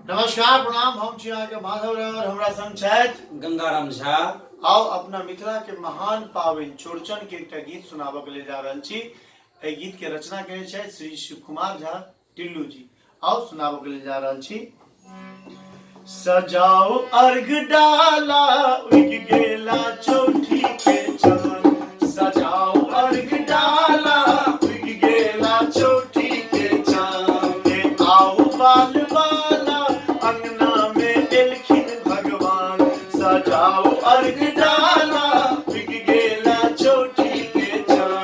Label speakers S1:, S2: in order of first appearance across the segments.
S1: नमस्कार, प्रणाम। हम छी अहाँके माधव राय और हमरा संग छथि
S2: गंगाराम झा।
S1: आउ अपना मिथिला के महान पाबनि चौड़चन के एकटा गीत सुनाबऽ के लेल जा रहल छी। एहि गीत के रचना केने छथि श्री शिव कुमार झा टिल्लू जी। आउ सुनाबऽ के लेल जा रहल छी। सजाओ अर्घ डाला उग गेला चौठी के चान, सजाओ अर्घ डाला उग गेला चौठी के चान। हे आओ बाल बाला अंगना में एलखिन भगवान, सजाओ अर्घ डाला उग गेला चौठी के चान।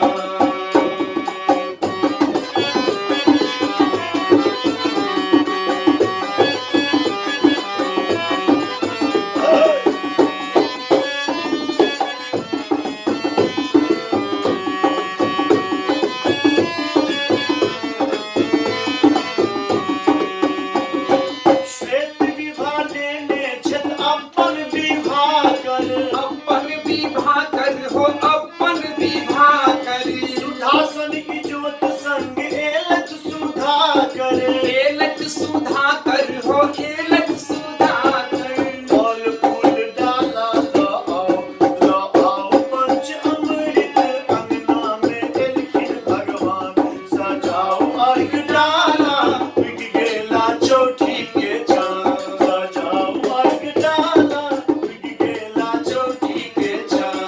S1: श्वेत विभा लेने छथि अपन विभा कर,
S2: अपन विभा कर हो अपन विभा कर।
S1: सुधासन की ज्योत संग एलथ सुधाकर,
S2: एलथ सुधाकर हो एलथ सुधाकर।
S1: फल फूल डाला ल आओ ल आओ पंच अमृत अंगना में एलखिन भगवान, सजाओ अर्घ डाला उग गेला चौठी के चान, सजाओ अर्घ डाला उग गेला चौठी के चान।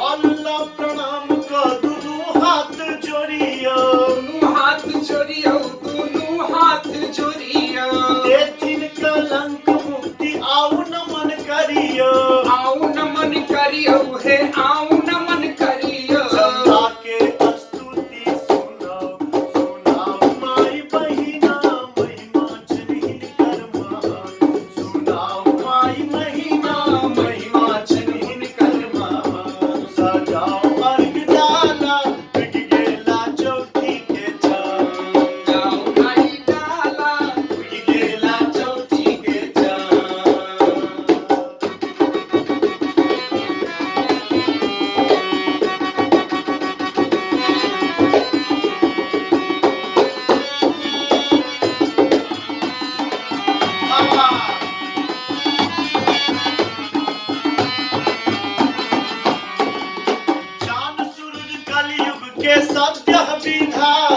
S1: अल्लाह प्रणाम क दुनू हाथ जोड़ियो,
S2: दुनू हाथ जोड़ियो दुनू हाथ जोड़ियो।
S1: देथिन कलंक मुक्ति आउ नमन करियो,
S2: आउ नमन करियो हे आउ नमन करियो।
S1: चंदा के स्तुति सुनाओ सुनाओ माई बहिना महिमा छनि हिनकर महान, सुनाओ माई महिमा महिमा छनि हिनकर महान। सजाओ अर्घ डाला उगि गेला चौठी के चान,
S2: जाओ माई डाला
S1: उगि गेला चौठी के चान। चांद सूरज कलयुग के सत्य विधाता,